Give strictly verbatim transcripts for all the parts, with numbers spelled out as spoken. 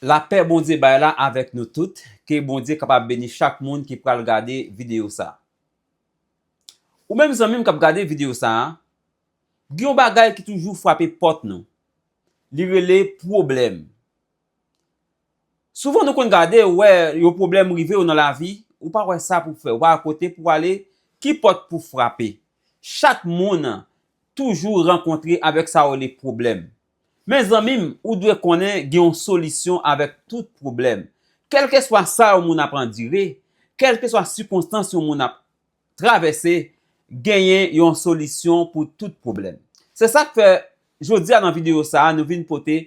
Lapè Bondye bay la avèk nou tout, ke Bondye kapab beni chak moun ki pral gade videyo sa. Ou menm zanmi m k ap gade videyo sa, gen yon bagay ki toujou frape pòt nou. Li rele pwoblèm. Souvan nou konn gade, ou wè yon pwoblèm rive w nan lavi, ou pa wè sa pou fè, ou pa wè kote pou ale, ki pòt pou frape. Chak moun toujou rankontre avèk sa yo rele pwoblèm. Men zanmi m, ou dwe konnen gen yon solisyon avèk tout pwoblèm. Kèlkeswa sa yon moun ap andire, kèlkeswa sikonstans yon moun ap travèse, genyen yon solisyon pou tout pwoblèm. Se sa k fè, jodi a nan videyo sa a, nou vin pote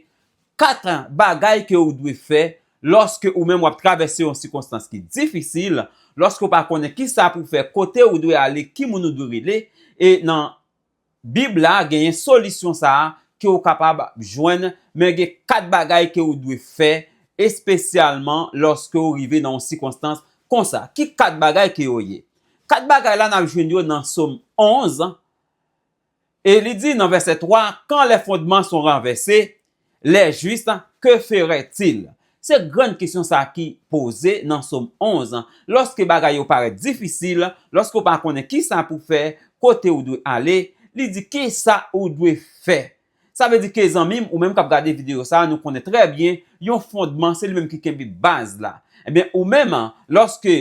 kat bagay ke ou dwe fè lòske ou menm w ap travèse yon sikonstans ki difisil, lòske w pa konnen kisa pou fè, kote ou dwe ale, ki moun ou dwe rele, e nan Bib la genyen solisyon sa a ke ou kapab jwenn, men gen kat bagay ke ou dwe fè, espesyalman lòske ou rive nan yon sikonstans konsa. Ki kat bagay ke yo ye? Kat bagay la n ap jwenn yo nan Sòm onz, e li di nan vèsè twa, Quand les fondements sont renversés, les justes, que feront-ils? Se grann kesyon sa a ki poze nan Sòm onz. Lòske bagay yo parèt difisil, lòske w pa konnen kisa pou fè, kote w dwe ale, li di kisa ou dwe fè. Sa vle di ke zanmi m, ou menm k ap gade videyo sa a, nou konnen trè byen, yon fondman, se li menm ki kenbe baz la. Ebyen, ou menm, lòske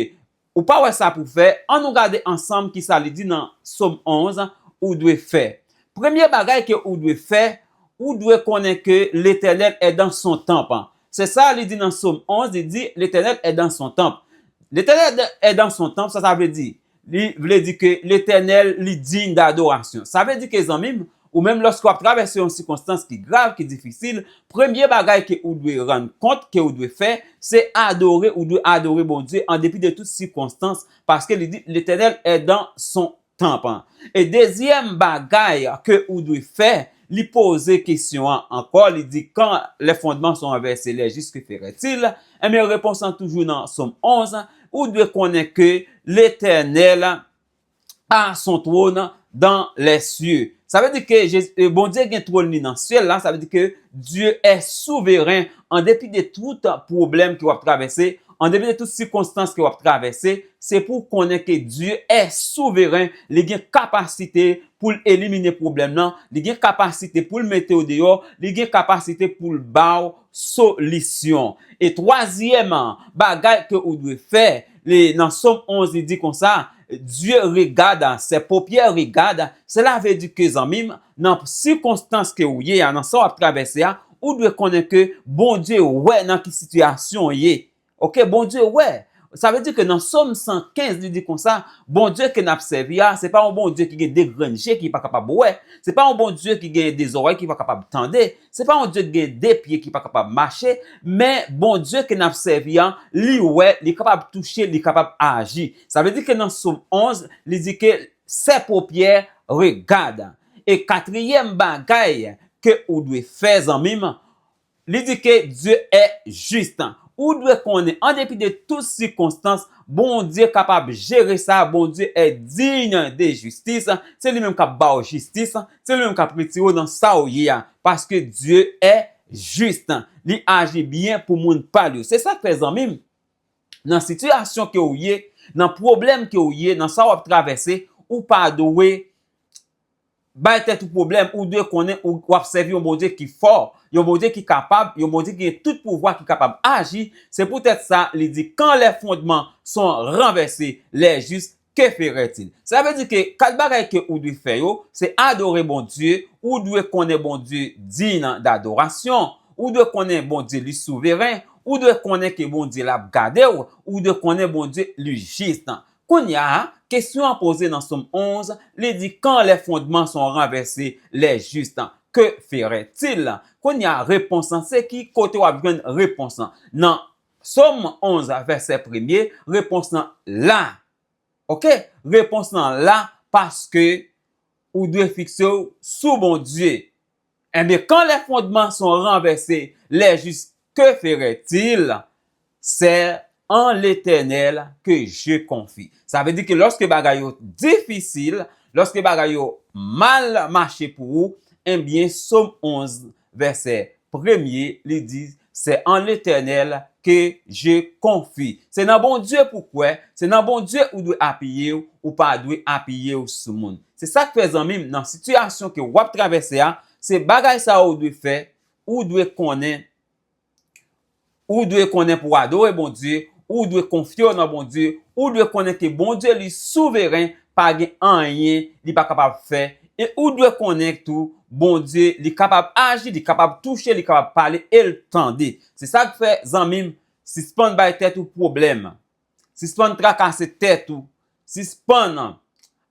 ou pa wè sa pou fè, ann nou gade ansanm kisa li di nan Sòm onz, ou dwe fè. Premye bagay ke ou dwe fè, ou dwe konnen ke Letènèl est dans son temple. Se sa li di nan Sòm onz, li di, Letènèl est dans son temple. Letènèl est dans son temple, sa, sa vle di, li vle di ke Letènèl, li diy dadorasyon. Sa vle di ke, zanmi m, ou menm lòske w ap travèse yon sikonstans ki grav, ki difisil, premye bagay ke ou dwe rann kont, ke ou dwe fè, se adore, ou dwe adore Bondye an depi de tout sikonstans, paske li di, Letènèl est dans son temple. E dezyèm bagay ke ou dwe fè, li poze kesyon an ankò, li di, Quand les fondements sont renversés, les justes, que feront-ils? Ebyen, repons lan toujou nan Sòm onz, ou dwe konnen ke Letènèl a son trône dans les cieux. Sa vle di ke Jezi, eh, Bondye gen twòn li nan syèl la, sa vle di ke Dieu est souverain an depi de tout pwoblèm ke w ap travèse, an depi de tout sikonstans ke w ap travèse, se pou w konnen ke Dieu est souverain, li gen kapasite pou l elimine pwoblèm nan, li gen kapasite pou l mete w deyò, li gen kapasite pou l ba w solisyon. E twazyèm bagay ke ou dwe fè, li, nan Sòm onz, li di konsa, Dieu regarde, ses paupières regardent. Sela vle di ke, zanmi m, nan sikonstans ke ou ye a, nan sa w ap travèse a, ou dwe konnen ke Bondye wè nan ki sitiyasyon w ye. Oke, Bondye wè. Sa vle di ke nan Sòm san kenz, li di konsa, Bondye ke n ap sèvi a, se pa yon Bondye ki gen de grenn je ki pa kapab wè. Se pa yon Bondye ki gen de zòrèy ki pa kapab tande. Se pa yon Dye ki gen de pye ki pa kapab mache, men Bondye ke n ap sèvi an, li wè, li kapab touche, li kapab aji. Sa vle di ke nan Sòm onz, li di ke ses paupières regardent. E katriyèm bagay ke ou dwe fè, zanmi m, li di ke Dieu est juste. Ou dwe konnen, an depi de tout sikonstans, Bondye kapab jere sa, Bondye est digne de justice. Se li menm k ap ba w jistis, se li menm k ap retire w nan sa w ye a. Paske Dieu est juste. Li aji byen pou moun pa l yo. Se sa k fè, zanmi m, nan sitiyasyon ke w ye, nan pwoblèm ke w ye, nan sa w ap travèse, ou pa dwe bay tèt ou pwoblèm, ou dwe konnen ou, w ap sèvi yon Bondye ki fò, yon Bondye ki kapab, yon Bondye ki gen tout pouvwa, ki kapab aji. Se poutèt sa, li di, Quand les fondements sont renversés, les justes, que feront-ils? Sa vle di ke kat bagay ke ou dwe fè yo, se adore Bondye, ou dwe konnen Bondye digne d'adoration, ou dwe konnen Bondye li souveren, ou dwe konnen ke Bondye l ap gade w, ou dwe konnen Bondye li jis. Kounye a, kesyon an poze nan Sòm onz, li di, Quand les fondements sont renversés, les justes, que feront-ils? Kounye a, repons lan, se ki kote w ap jwenn repons lan? Nan Sòm onz, vèsè premye, repons lan la. Oke? Repons lan la paske ou dwe fikse w sou Bondye. Ebyen, quand les fondements sont renversés, les justes, que feront-ils? C'est en l'Éternel que je confie. Sa vle di ke lòske bagay yo difisil, lòske bagay yo mal mache pou ou, ebyen, Sòm onz, vèsè premye, li di, C'est en l'Éternel que je confie. Se nan Bondye pou kwè, se nan Bondye ou dwe apiye w, ou pa dwe apiye w sou moun. Se sa k fè, zanmi m, nan sitiyasyon ke w ap travèse a, se bagay sa ou dwe fè, ou dwe konnen, ou dwe konnen pou w adore Bondye, ou dwe konfye w nan Bondye, ou dwe konnen ke Bondye li souveren, pa gen anyen li pa kapab fè, e ou dwe konnen tou Bondye li kapab aji, li kapab touche, li kapab pale e l tande. Se sa k fè, zanmi m, sispann bay tèt ou pwoblèm. Sispann trakase tèt ou. Sispann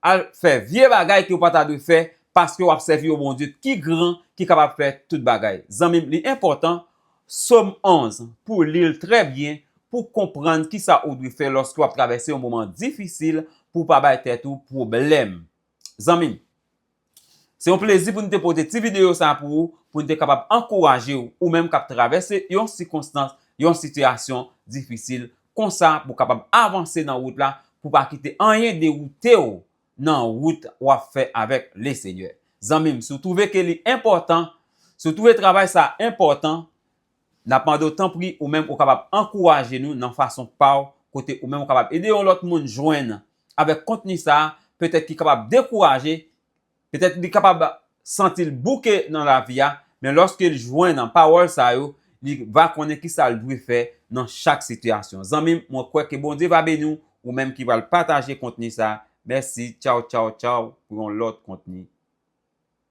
al fè vye bagay ke w pa ta dwe fè, paske w ap sèvi yon Bondye ki gran, ki kapab fè tout bagay. Zanmi m, li enpòtan, Sòm onz, pou w li l trè byen, pou w konprann kisa ou dwe fè lòske w ap travèse yon moman difisil, pou w pa bay tèt ou pwoblèm. Zanmi m, se yon plezi pou n te pote ti videyo sa pou ou, pou n te kapab ankouraje w, ou menm k ap travèse yon sikonstans, yon sitiyasyon difisil, konsa pou w kapab avanse nan wout la, pou w pa kite anyen dewoute w nan wout w ap fè avèk Lesenyè. Zanmi m, si w twouve ke li enpòtan, si w twouve travay sa enpòtan, n ap mande w tanpri, ou menm ou kapab ankouraje nou nan fason pa w, kote ou menm ou kapab ede yon lòt moun jwenn avèk kontni sa, petèt ki kapab dekouraje, petèt li kapab santi l bouke nan lavi a, men lòske l jwenn pawòl sa yo, li va konnen kisa l dwe fè nan chak sitiyasyon. Zanmi m, mwen kwè ke Bondye va beni w, ou menm ki pral pataje kontni sa. Mèsi, tchaw, tchaw, tchaw, pou yon lòt kontni.